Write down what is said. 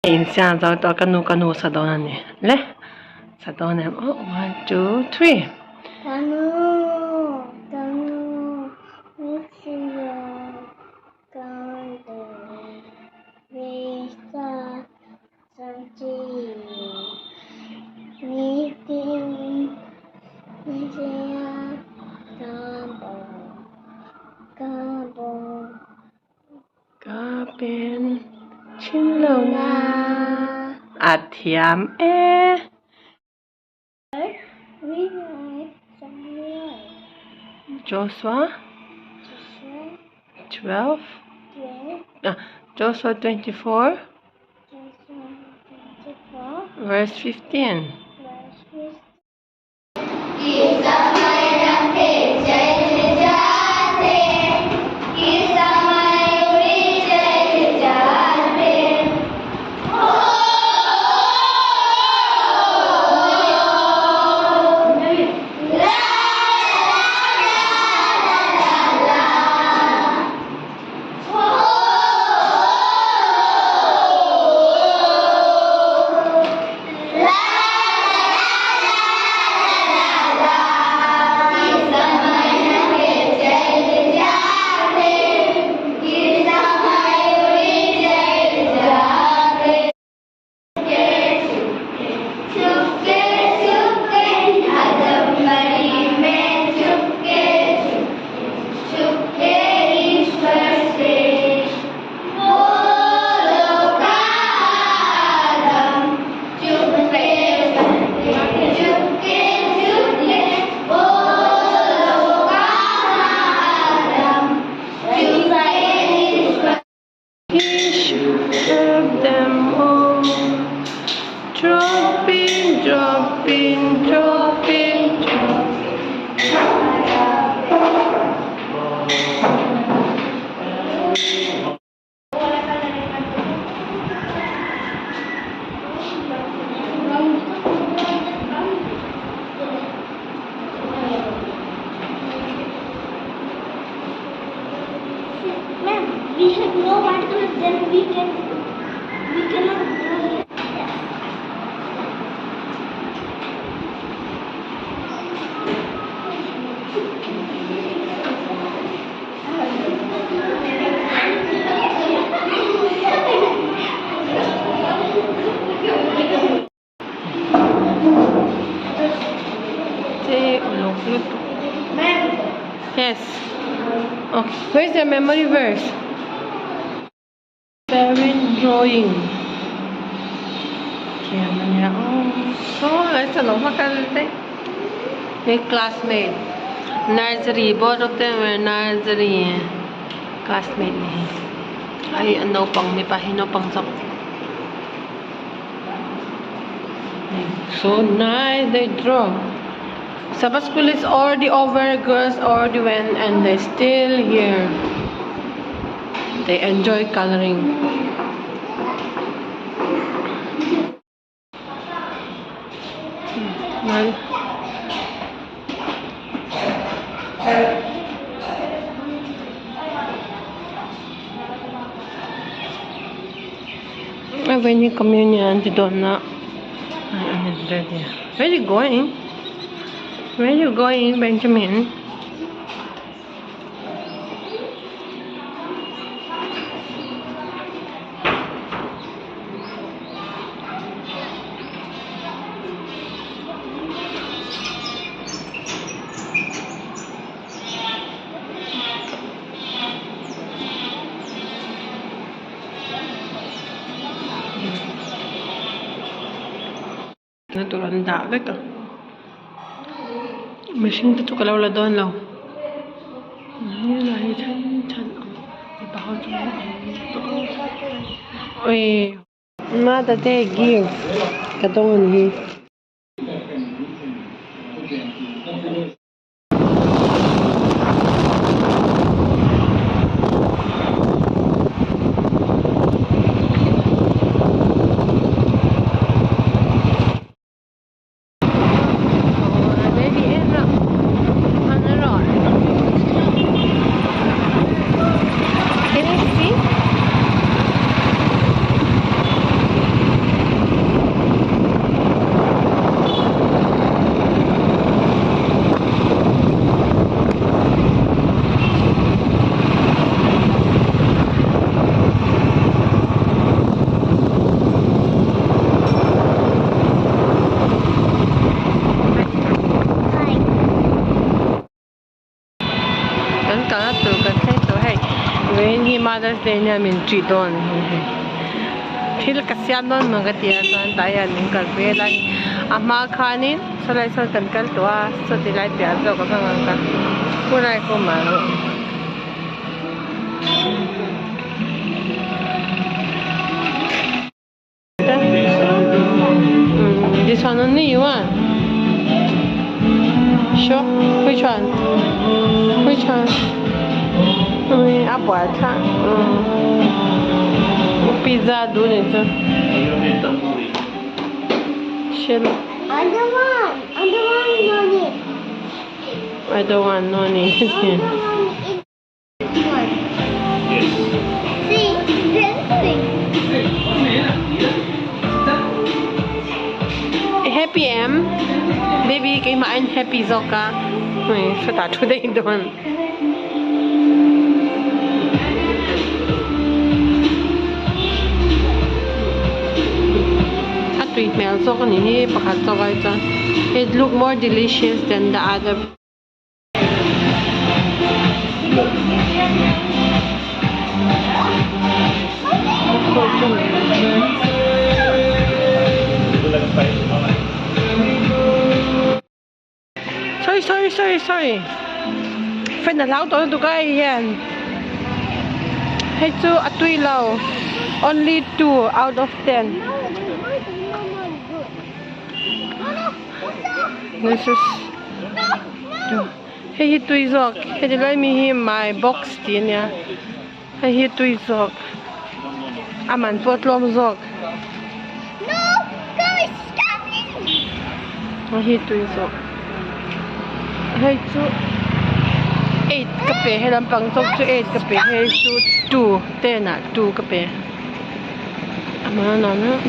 Insiam zo tawh ka nu ka nu sa dawn a ni le sa dawn em aw one two three. Ka nu ka nu mixia ka nu mixia sanchi nitin mixia ka bo ka bo. Ka pen thin lo na a thiam e. Joshua 12 Joshua 24 verse 15. He should have them all. Dropping, dropping, dropping, dropping. Ma'am, we have no particles, then we can we cannot grow here. Yes. Te uluk lutuk. Yes. Okay. Where's the memory verse? Parent drawing. Thiam a nia aw. Saw lai sa lo hma kal te. Hei classmate. Nursery board of them nursery classmate ni hi. Ai an naupang mipa hi naupang zawk. So nice they draw. Sabbath school is already over, girls already went and they still here. They enjoy coloring. When you communion, you don't know. Where you going? Where you going, Benjamin? Na tur an dah vek a mihring te chu ka lo la dawn lo helai hi then then ang mipa ho chu an tawh a mother day gift ka dawng a ni hi. Can you see? Wednesday nia min treat dawn a ni hei thil ka siam dawn maw ka ti a chuan tah hian min kal vel a a hma khanin sawlai sawn kan kal tawh a saw ti lai piah zawk a bang ang ka khulai khaw mah rawh. This one only you want? Sure? Which one? Which one? A buai thlak. Pizza duh nih chu. Shit. I don't want. I don't want no need. I don't want no need. I don't want it. One. See, this thing. Happy em? Baby keimah in happy zawk a. Hei, sawtah thu daih dawn. A tui hmel zawk a ni hi pakhat zawk ai chuan. It look more delicious than the other. Sorry sorry sorry sorry fan a hlau tawh lutuk a hei hian hei chu a tui lo only two out of ten this is hei hi tui zawk heti lai mi hi my box tih ania hei hi tui zawk a man pawh tlawm zawk. Hei hi tui zawk hei chu eight ka pe he lampang zawk chu eight ka pe hei chu two ten ah two ka pe a hmana nuam em.